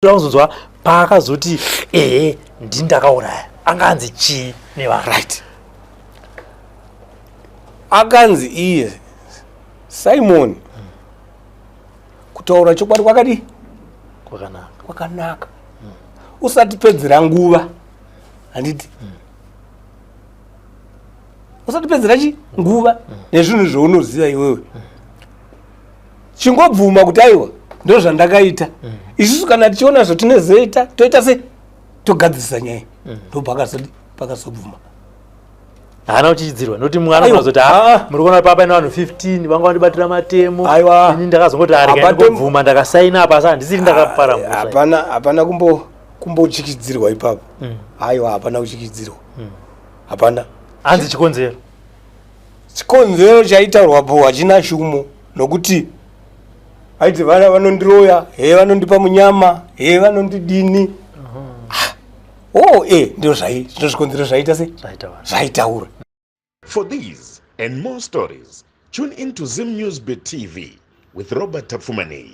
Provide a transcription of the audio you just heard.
Toda paakazoti ehe ndini ndakauraya anga anzi chii nevanhu. Right, akanzi iye Simon, kutaura chokwadi kwakadii? Kwakanaka. Kwakanaka. Usatipedzera nguva, handiti? Usatipedzera chi nguva nezvinhu zvaunoziva iwewe. Chingobvuma kuti aiwa, ndo zvandakaita. Isusu kana tichiona zvatinozoita, toita se togadzirisa nyaya. Ndo pakazobvuma. Haana kuchichidzirwa nokuti mwana Aiwa. unozoti, "Ah, Ah. muri kuona papa ine vanhu 15 vanga vandibatira matemo." Aiwa. Ini ndakazongoti arega ndingobvuma, ndakasaina apa, asi handisiri ndakapara mhosva. Hapana kumbochikidzirwa ipapo. Aiwa, hapana kuchikidzirwa, hapana. Hanzi chikonzero? Chikonzero chaitaurwapo hachina shumo, nokuti aiti vana vanondiroya, he vanondipa munyama, he vanondidini. Ah, oh e ndo zvai ndo zvikonzero zvaita se Zvaitaura. Zvaitaura. For these and more stories, tune in to Zim News Bit TV with Robert Tafumani.